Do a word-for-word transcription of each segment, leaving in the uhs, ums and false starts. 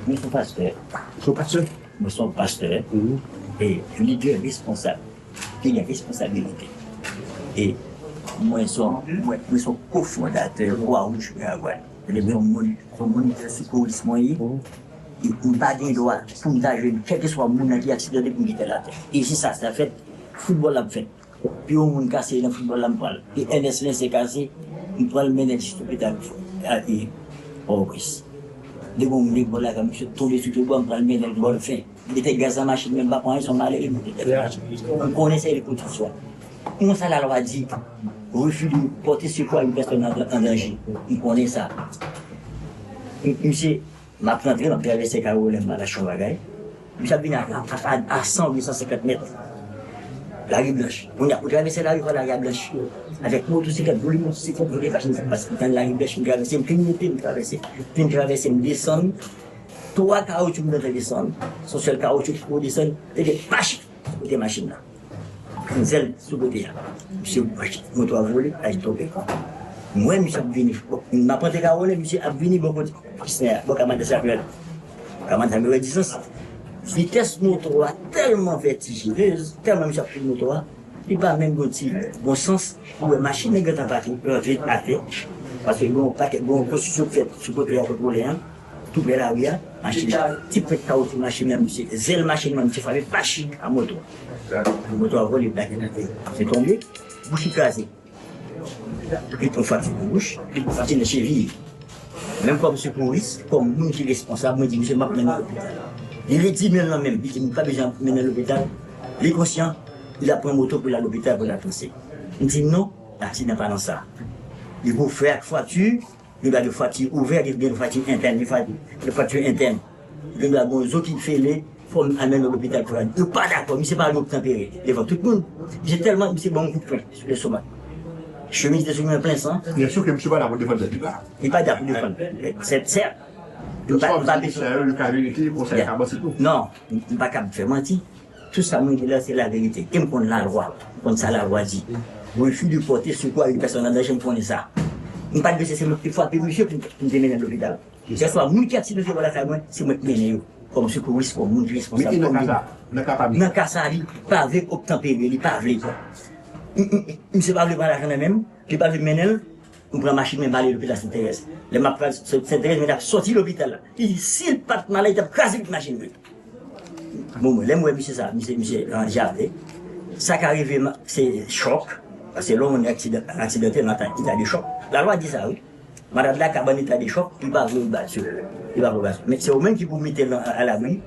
Mwen se yon pastè. Se yon pastè? Mwen se yon pastè. Mhm. E lidè responsab. Ki gen responsabilite. E mwen se yon, mwen, mwen se yon kofondatè Kwa Wouj Pè Avwad. Se yon moun, se yon moun ki fè sekouris mwen ye. Mhm. E m pa gen dwa pou m ta jwenn kèlkeswa moun nan ki aksidante pou m kite l atè. E si sa, sa fèt, foutbòl ap fèt. Pye yon moun kase nan foutbòl la, m pral. E Ernest Lensé kase, m pral mennen l jis lopital, a, e, Pòtoprens. Depi yon moun bò lakay misye tonbe sou pye bwa, m pral mennen l bò l fen. Mete gaz nan machin mwen, m pa pran anyen, se yon malere m te fè. M konnen sa e le pwotèksyon. Konsa lalwa di, refus de porter secours à une personne en, en danger. M konnen sa. M, misye, m ap rantre, m ap travèse Kawolè, m al achte yon bagay. Misye ap vini a, a, a, a san, wi san senkant mèt. Lari Blanch. Kounye a, pou travèse lari, fò lari a blanch. Avèk motosiklèt, vole motosiklèt, vole machin, sa pase nan Lari Blanch, m travèse, m fin monte, m travèse. Fin travèse, m desann. Twa kawoutchou m gentan desann. Se yon sèl kawoutchou ki pou desann. Te gen pach kote machin nan. Zèl sou kote a. Misye, moto a vole, a tonbe. M wè misye ap vini. Bon, m ap rantre Kawolè, misye ap vini bò kote Kisnè a, bò Kamada Samuel. Kamada Samuel Dizans. Vitès moto a tèlman vètijinez, tèlman misye ap fil moto a, li pa menm gon ti bon sans pou wè machin nan gentan pati, plante atè. Paske gon pakèt, gon konstriksyon k fèt sou kote a, kote vole an. Tou prè lari a, machin nan. Ti pwent kawoutchou machin nan, misye, zèl machin nan, misye frape pach a moto. Moto a vole, bagay nan te, misye tonbe, bouch li kraze. Li pran frakti nan bouch, li pran frakti nan cheviy. Menm kòm sekouris, kòm moun ki responsab, mwen di, "Misye, m ap mennen l lopital." Li redi men l nan men m, li di, "M pa bezwen mennen l lopital." Li konsyan, li ap pran moto pou l al lopital pou l al panse. M di, "Non, aksidan pa nan sa." Li pou fè ak frakti, Gen dwa gen frakti ouvè, gen, gen frakti entèn, gen frakti, gen frakti entèn. Gen dwa gen zo ki fele, fò m al mennen l lopital pou yo pa dakò, misye pa obtanpere devan tout moun. Misye tèlman, misye ban m kout pwen sou lestomak. Chemiz te sou mwen plen san. Byen si ke misye pa la pou defann tèt li la. Li pa la pou defann. Se, se, m pa, m pa bezwen. Yo ka verite, konsa yo ka avanse tou. Non, m pa kab fè manti. Tout sa mwen di la, se laverite. E m konn lalwa. M konn sa lalwa di. Refus de porter secours à une personne en danger, m konnen sa. M pa t bezwen se mwen ki frape misye pou m te mennen l lopital. Sèlswa moun ki aksidante bò lakay mwen, se mwen ki mennen yo. Kòm sekouris, kòm moun ki responsab. Men e nan ka sa, nan ka pa misye? Nan ka sa, li pa vle obtanpere, li pa vle. M, m, m, misye pa vle pran lajan nan men m, li pa vle mennen l. M pran machin mwen, m ale lopital Sent Terèz. Lè m ap pral Sent Terèz, mwen t ap sòti lopital la. Li di, si l pa t malad, li t ap kraze vit machin mwen. Bon, mwen, lè m wè misye sa, misye, misye andyable. Sa ka rive m, se chòk. Paske lè yon moun aksidan, aksidante nan eta de chòk. Lalwa di sa, wi. Malad la ka ban eta de chòk, li pa vle w ba l. Li pa vle w ba l. Men se ou menm ki pou mete l a, alabri.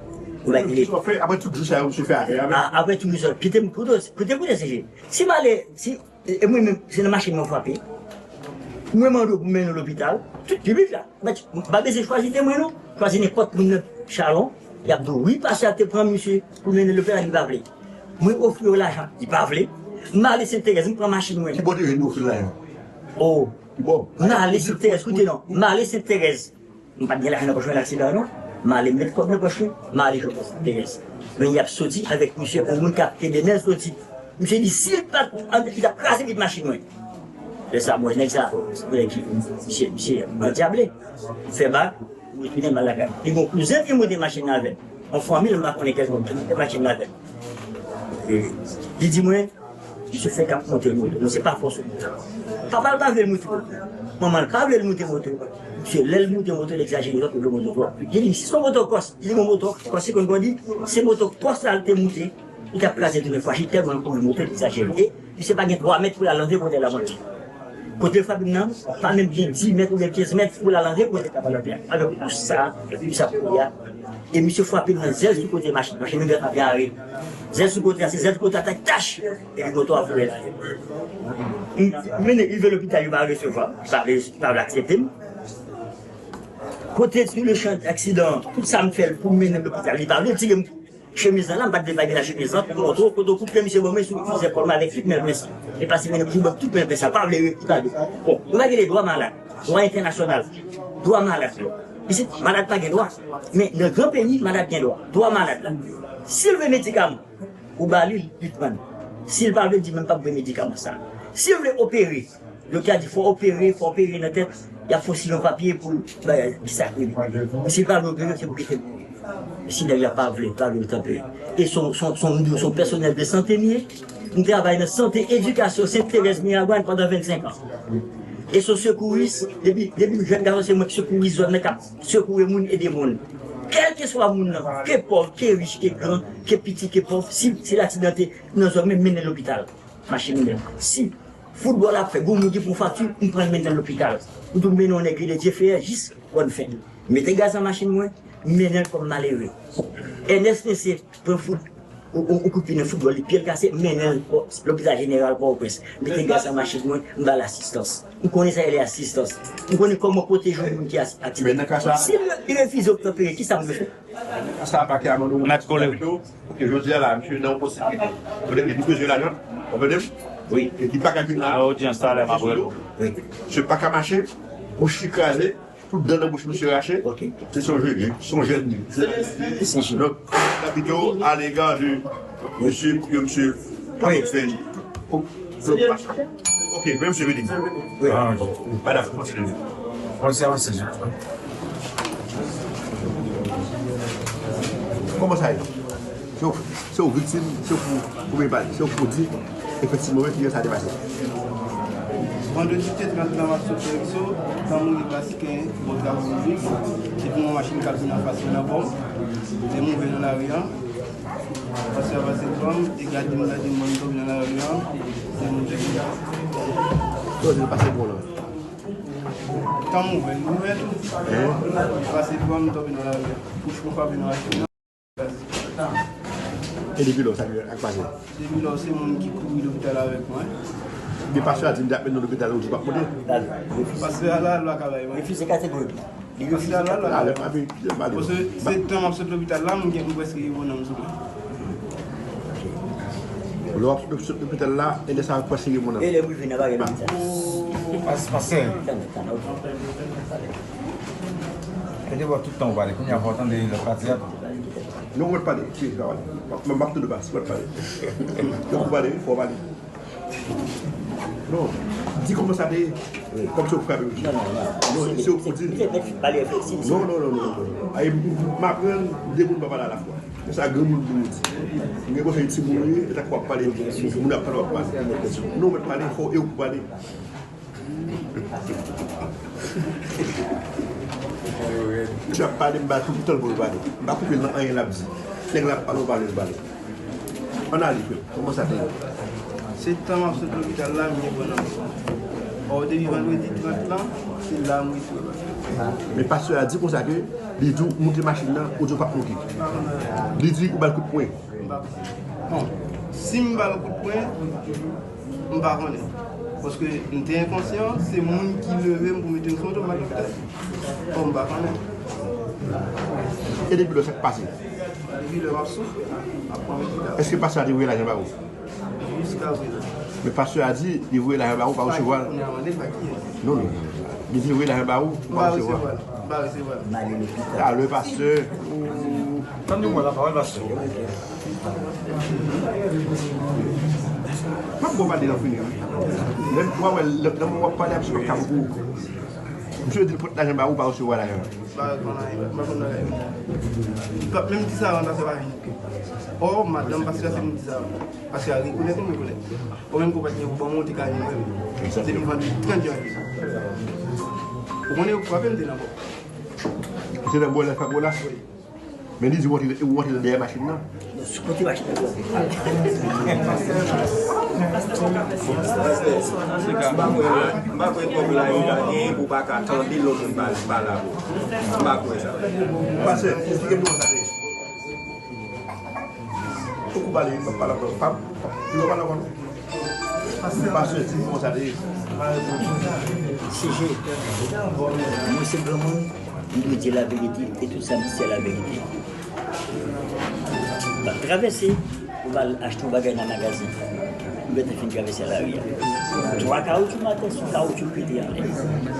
Ou ba li. Sa w fè, apre tout jou sa yo, misye fè afè a, men. A, apre tout jou sa, kite m, koute, koute, koute, se je. Si m ale, si E, e mwen menm, se nan machin mwen frape. Mwen mande w pou m mennen w lopital, tout piblik la. M pa bezwen chwazi temwen non. Chwazi nenpòt moun nan Chalon, y ap di w, wi, pastè a te pran misye pou mennen l lopital, li pa vle. Mwen ofri w lajan, li pa vle. M ale Sent Terèz, m pran machin mwen. Ki bò te jwenn ofri lajan? O. Ki bò? M ale Sent Terèz, koute non. M ale Sent Terèz. M pa t gen lajan nan pòch mwen nan aksidan an non. M ale met kòb nan pòch mwen, m ale jwenn Sent Terèz. Men y ap soti avèk misye, yon moun k ap ede men l soti. Misye di, si l pa t, li t ap kraze vit machin mwen. Lè sa, mwen, nèg sa, nèg ki, misye, misye andyable. Fè bak, retounen m al lakay. Li gen yon kouzen ki monte machin nan avè m. Yon fanmi l, m pa konnen kèlkonk ki monte machin nan avè m. E, li di mwen, Misye fèk ap monte moto. Misye pa fò sou moto. Papa l pa vle l monte moto. Manman l pa vle l monte moto. Misye, lè l moute moto, l egzajere twòp, li vle moto twòp. Li di, "Si se yon moto kòs," li di, "Yon moto kòs, se konn kondi, se moto kòs la l te moute, li t ap kraze tou lè fwa, li tèlman kouri moto, l egzajere." E misye pa gen twa mèt pou l al antre kote l ap antre. Kote l frape m nan, pa menm gen dis mèt oubyen kenz mèt pou l al antre kote l ap antre. Avèk kous sa, epi sa kouri a. E misye frape m nan zèl sou kote machin, machin nan gentan gare. Zèl sou kote a, se zèl sou kote a, tak, tach! Epi moto a vole la. M, m mennen rive lopital, yo pa resevwa, yo pa vle, yo pa vle aksepte m. Kote sou le chan aksidan, tout sa m fè l pou m mennen l lopital, li pa vle tire m chemiz lan la, m pa t vle bay misye chemiz lan, pou m montre w, kote w koupe misye ban mwen sou, sou zepòl mwen avèk tout men plen sa. E pase mennen pou ban tout men plen sa, pa vle, li pa vle. Bon, nou pa gen dwa malad, dwa entènasyonal, dwa malad yo. Isit, malad pa gen dwa. Men nan gran peyi, malad gen dwa. Dwa malad la. Si l vle medikaman, ou ba li, li pran. Si l pa vle, di menm pa vle medikaman sa. Si l vle opere, doktè a di fò opere, fò opere nan tèt, y ap fè w siyen yon papye pou bagay ki sa k rele. Si l pa vle opere, se pou kite l mouri. Si nèg la pa vle, pa vle l tanpe. E son, son, son, son pèsonèl de sante m ye. M travay nan sante, edikasyon, Sent Terèz, Miragwàn pandan vennsenk an. E se yon sekouris, depi, depi m jèn gason, se mwen ki sekouris zòn nan k ap sekoure moun, ede moun. Kèlkeswa moun nan, ke pòv, ke rich, ke gran, ke piti, ke pòv, si, si l aksidante nan zòn mwen, m mennen l lopital. Machin mwen. Si foutbòl ap fè, gon moun ki pran fati, m pran l mennen l lopital. M tou mennen yon nèg rele Dyefeyè jis bòn fen. Mete gaz nan machin mwen, m mennen l kòm malere. Ernest Messier pran fout, yon, yon, yon kout pye nan foutbòl, li pye l kase, m mennen l lopital jeneral Pòtoprens. Mete gaz nan machin mwen, m ba l asistans. M konnen sa rele asistans. M konnen kòman pwoteje yon moun ki a-, akside. Men nan ka sa, si l, li refize obtèpere, ki sa m dwe fè? Sa pa ki amande ou. Mèt Kole. Paske jodi a la, misye nan yon posibilite. Kote li bezwen lajan, ou konprann m? Wi. E li pa ka vin la. Nan odyans talè m ap rele w. Wi. Misye pa ka mache, bouch li kraze, tout dan nan bouch misye rache. Ok. Se son jeni, se son jeni. Se, se, se, donk, la pito à l'égard de monsieur, monsieur, wi. Ok, men misye vini. Wi. Ah, bon. Madam, kontinye. Bon, se avanse, je crois. Kòman sa ye? Se w, se w viktim, se w pou, pou m pale, se w pou di, efektivman, wi, kijan sa te pase. Vandredi te trant lan, m ap sot Lèkso, tan m rive Basiken, bò travay piblik, epi yon machin k ap vin anfas mwen nan bò m, lè m rive nan lari a, Pastè a pase dwòm, e gade m, gade m, m tonbe nan lari an, se moun ki. Kote l pase dwòm lan? Tan m ouvè, m ouvè tou. Li pase dwòm, m tonbe nan lari an. Bouch mwen frape nan machin nan. E depi lò, sa ki ak pase? Depi lò, se moun ki kouri lopital avèk mwen. Gen pastè a di m t ap mennen w lopital, ou di w p ap monte? Pastè a la, lwa ka bay mwen. Refize kategorik. Li refize kategorik. Ah, lè pa vin, lè pa vin. Paske se tan m ap sot lopital la, m gen, m prèske gen bonanm sou mwen. Lè w ap sot lopital la, e lè sa a prèske gen bonanm. E lè m rive nan bagay lopital. Pas, pastè. Tann, tann, ok. Mete bò tout tan w pale. Kounye a fò w tande lòt pati a tou. Non, mwen pale. Si, mwen pale. Mwen, mwen ap tande w pale. Si mwen pale. Fò w pale, fò w pale. Non. Di kòman sa te ye. Kòm se w frape misye. Non, non, non. Non, se w pou di. Non, non, non, non, non. Ay, m, m aprann de moun pa pale alafwa. Men sa granmoun pou yo di. M gen konsèy timoun yo ye, e tankou w ap pale, moun ap pale, w ap pale. Non, mwen pale, fò e w pou pale. Misye ap pale, m ba tout tan l pou l pale. M pa koupe l nan anyen l ap di. Nèg la ap pale, w pale, l pale. Ann ale, frè m. Kòman sa te ye? Se tan m ap sot lopital la, m gen pwoblèm. Ò, depi vandredi trant lan, se la m retire l. Men pastè a di konsa ke li di w moute machin nan, ou di w p ap moute. Li di ou ba l kout pwen. M pa, bon, si m ba l kout pwen, m pa konnen. Paske m te enkonsyan, se moun ki leve m pou mete m sou moto, m al lopital. Bon, m pa konnen. E depi lò, sa k pase? Depi lè m ap soufri, m ap pran medikaman. Èske pastè a te voye lajan ba ou? Jiskaprezan. Men pastè a di, li voye lajan ba ou, pa resevwa l. Kounye a mande pa kiyès. Non, non, non. Li di voye lajan ba ou, ou pa resevwa l. M pa resevwa l. M ale lopital. Ah, le pasteur. Tann nou pran lapawòl, pastè. M ap bon pale nan fini, wi. Lè m, w a wè, lè, lè m w ap pale ap sou kab ou. Misye di l pot lajan ba ou, pa resevwa lajan. M pa konn anyen, m pa konn bagay. Li p ap menm di sa avan, pastè pa vini. Ò, madanm pastè a se moun di sa avan. Pastè a rekonèt ou, m rekonèt. Ou menm kou pa t gen pou ban mwen, ou te ka vin wè m. Depi vandredi trant janvye. Konnen ou frape l te nan bò. Ou te nan bò lè l frape w la? Wi. Men li di w antre, ou antre nan dèyè machin nan. Sou kote machin nan. M pa kwè, m pa kwè kòb la yo ta gen pou pa ka tande lòt moun pale, pale avè w. M pa kwè sa. Pastè, eksplike m kòman sa te ye. Ou kou pale, m ap pale ankò. Pa, pa, li pa pale ankò non. Pastè, di m kòman sa te ye. C G, mwen se granmoun, m dwe di laverite e tout sa m di se laverite. M ap travèse, m al achte yon bagay nan magazen. M gentan fin travèse lari a. Twa kawoutchou m atè, se yon kawoutchou ki pete anlè.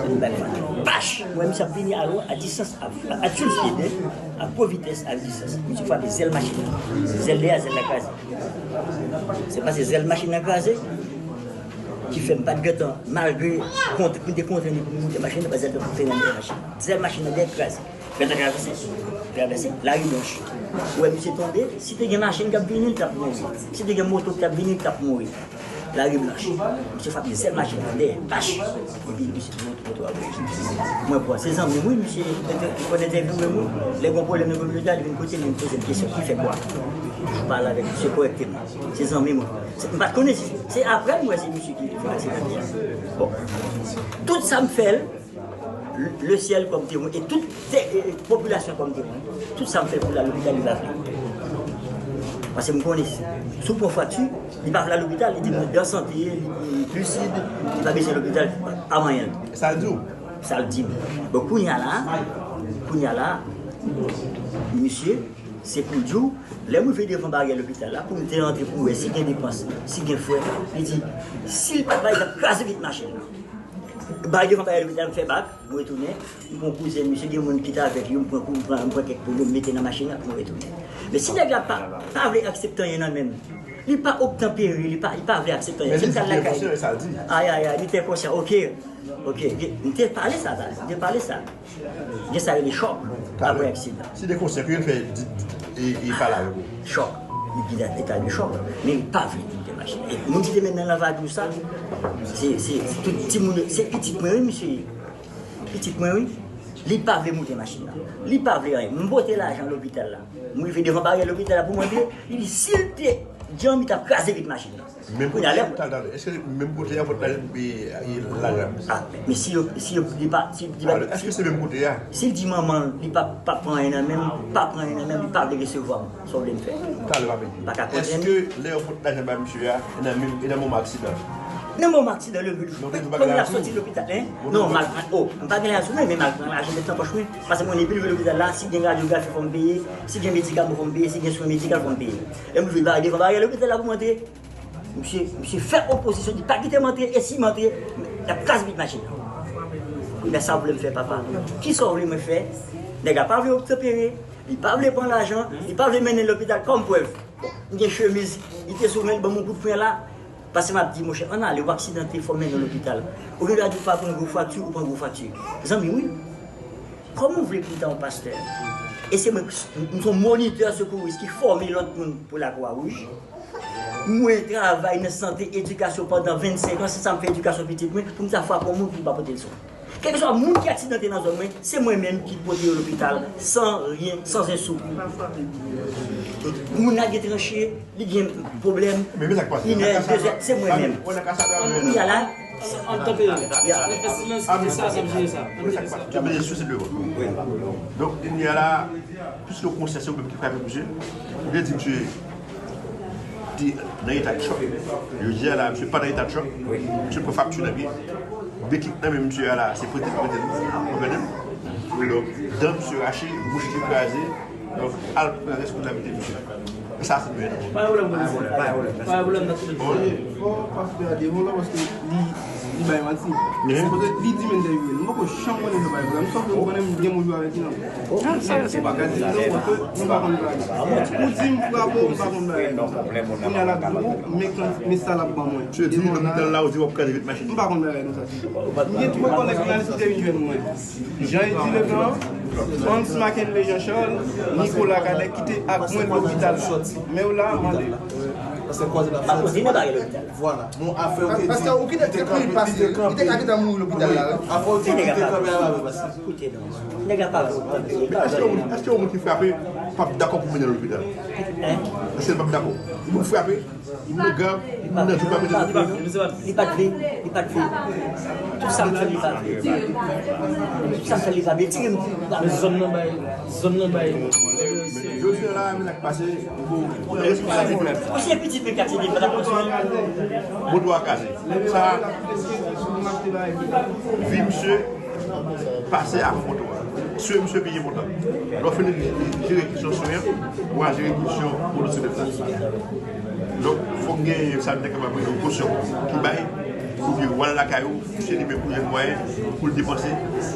Yon bagay pach! Mwen, misye ap vini a, a distans, a, a, a full speed, hein, a gwo vitès, a distans. Misye frape zèl machin nan. Zèl dèyè, zèl la kraze. Se pa se zèl machin nan kraze ki fè m pa t gentan, malgre kont-, m te kontrenn li pou m moute machin nan, pa zèl te kontrenn nan machin nan. Zèl machin nan dèyè kraze. Gentan travèse, travèse lari blanch. Ou wè misye tonbe, si te gen machin k ap vini, l t ap mouri. Si te gen moto k t ap vini, l t ap mouri. Lari blanch. Misye frape zèl machin nan dèyè, pach! Epi misye moto, moto a bouje. Mwen pran, se zanmi m wi, misye, misye konn entèvyouwe m wi. Lè gon pwoblèm nan kominote a, li vin kote m, li poze m kesyon, ki fè kwa? Toujou pale avèk misye kòrèkteman. Se zanmi mwen. Se, m pa t konnen, se, se apre m wè se misye ki fè aksidante a. Bon. Tout sa m fè l, le syèl kòm temwen, e tout tè, e, e, popilasyon kòm temwen. Tout sa m fè pou l al lopital, li pa vle. Paske m konnen, si w pran frakti, li pa vle al lopital, li di mwen, dan sante, li, li lisid, li pa bezwen lopital, pa manyen l. Sa l di w? Sa l di m. Bon, kounye a la, kounye a la, misye, se pou l di w, lè m rive devan baryè lopital la, pou m te rantre pou m wè si gen depans, si gen frè, li di, si l pa t bay, l t ap kraze vit machin nan. Bay devan baryè lopital, m fè bak, m retounen, m pran kouzen misye, gen moun ki t avèk li, m pran kou, m pran, m pran kèk polo, m mete nan machin nan, m retounen. Men si nèg la pa, pa vle aksepte anyen nan men m, li pa obtanpere, li pa, li pa vle aksepte anyen. Men si li m t al lakay li. Ayayay, li te konsyan, oke, oke, m te pale sa, m te pale sa. Gen sa rele chòk apre aksidan. Si te konsyan, ki l fè di, e, e pale avèk ou? Chòk. Li gen eta de chòk. Men li pa vle moute machin. E moun ki te mennen l anvan di w sa, se, se, se tout timoun, se pitit mwen, wi, misye ye. Pitit mwen, wi. Li pa vle moute machin nan. Li pa vle anyen. M pote lajan lopital la. M rive devan baryè lopital la pou m antre. Li di, si l te djanm, li t ap kraze vit machin nan. Menm kote a, talè, talè. Èske menm kote a, pot la, e, e, lajan? Ah, men si yo, si yo, li pa, si, li pa, alò, èske se menm kote a? Si l di manman l, li pa, pa pran anyen nan men m, pa pran anyen nan men m, li pa vle resevwa m, sa w vle m fè? Talè, papi. M pa ka konprann. Èske lè yo pot lajan ba misye a, e nan menm, e nan moman aksidan? Nan moman aksidan, le, le, non, kòman l ap soti lopital, hein? Non, m al pran, oh, m pa gen lajan sou mwen, men m al pran lajan mete nan pòch mwen. Paske mwen, depi l rive lopital la, si gen radyografi, fò m peye, si gen medikaman, fò m peye, si gen swen medikal, fò m peye. Lè m rive devan baryè lopital la pou m antre, Misye, misye fè opozisyon, li pa kite m antre, e si m antre, l ap kraze vit machin nan. Kounye a sa w vle m fè, papa? Kisa w vle mwen fè? Nèg la pa vle obtanpere, li pa vle pran lajan, li pa vle mennen l lopital kòm prèv. Bon, m gen chemiz, li te sou men l, ban m yon kout pwen la, paske m ap di, monchè, ann ale, w aksidante, fò m mennen w lopital. Ou gen dwa di w pa pran gwo frakti, ou pran gwo frakti. Zanmi, wi. Kòman w vle pou m ta yon pastè? E se mwen, m se yon monitè sekouris ki fòme lòt moun pou Lakwa Wouj. Mwen travay nan sante, edikasyon pandan vennsenk an, se sa m fè edikasyon pitit mwen, pou m ta frape yon moun pou m pa pote l swen. Kèlkeswa moun ki aksidante nan zòn mwen, se mwen menm ki pote yo lopital, san ryen, san en sou. Moun nan gen tranche, li gen pwoblèm, inè, dezè, se mwen menm. Kounye a la, an tanke, ya. Fè silans, kite sa, sa m jere sa. Donk, kounye a la, Piske w konsyan se ou menm ki frape misye, ou te di misye te nan eta de chòk. Jodi a la, misye pa nan eta de chòk. Misye pran frakti nan pye. Bekik nan men misye a la, se prete l prete l. Ou konprann? Donk, dan misye rache, bouch li kraze. Donk, al pran rès kout la mete misye. E sa se nou ye non. Pa gen pwoblèm, pa gen pwoblèm. Pa gen pwoblèm nan tout. Fò pastè a devan la paske li, li bay manti. Paske li di m entèvyouwe l. M poko janm konnen se pa vre. M sòf ke m konnen m gen moun jwe avèk li nan. Ou pa ka di m non, paske m pa konn bagay. Ou di m frape w, m pa konn bagay konsa. Kounye a l ap di w, men kan, men sa l ap ban mwen. Misye di lopital la, ou di w ap kraze vit machin. M pa konn bagay konsa. M gen twa kòlèg jounalis ki te vin jwenn mwen. Jean Eddy Legrand, Hans Mackenley Jean Charles, Nicolas Cadet ki te ak mwen lopital la. Men yo la, mande. Se koze la. Ba kontine ba gen lopital. Vwala. Bon, afè ou te di, paske ou kite li pase, li te ka gentan mouri lopital la, wi. Apre ou di ki te kanpe avè pase. Koute non. Nèg la pa bon. Èske yon moun ki frape p ap dakò pou mennen l lopital? Èske l p ap dakò? Yon moun frape, yon moun grav, yon moun nan jou pa mennen l lopital? Li pa t vle, li pa t vle. Tout sa m fè li pa vle. Tout sa m fè li pa vle. Tire m. Men zòn nan bay, zòn nan bay. Jodi a la, men ak pase. Ou se pitit men katye de pata kontinye. Moto a kraze. Sa, vi misye pase avan moto a. Swe misye peye montan. Lè w fin jere kesyon swe an, ou a jere kesyon motosiklèt la. Donk, fòk gen sa nou te kapab rele yon kosyon ki bay, pou ke w al lakay ou, misye li menm pou jwenn mwayen pou l depanse,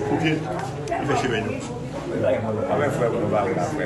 pou ke li fè chemen li. Avèk frè nou ba ou la, frè.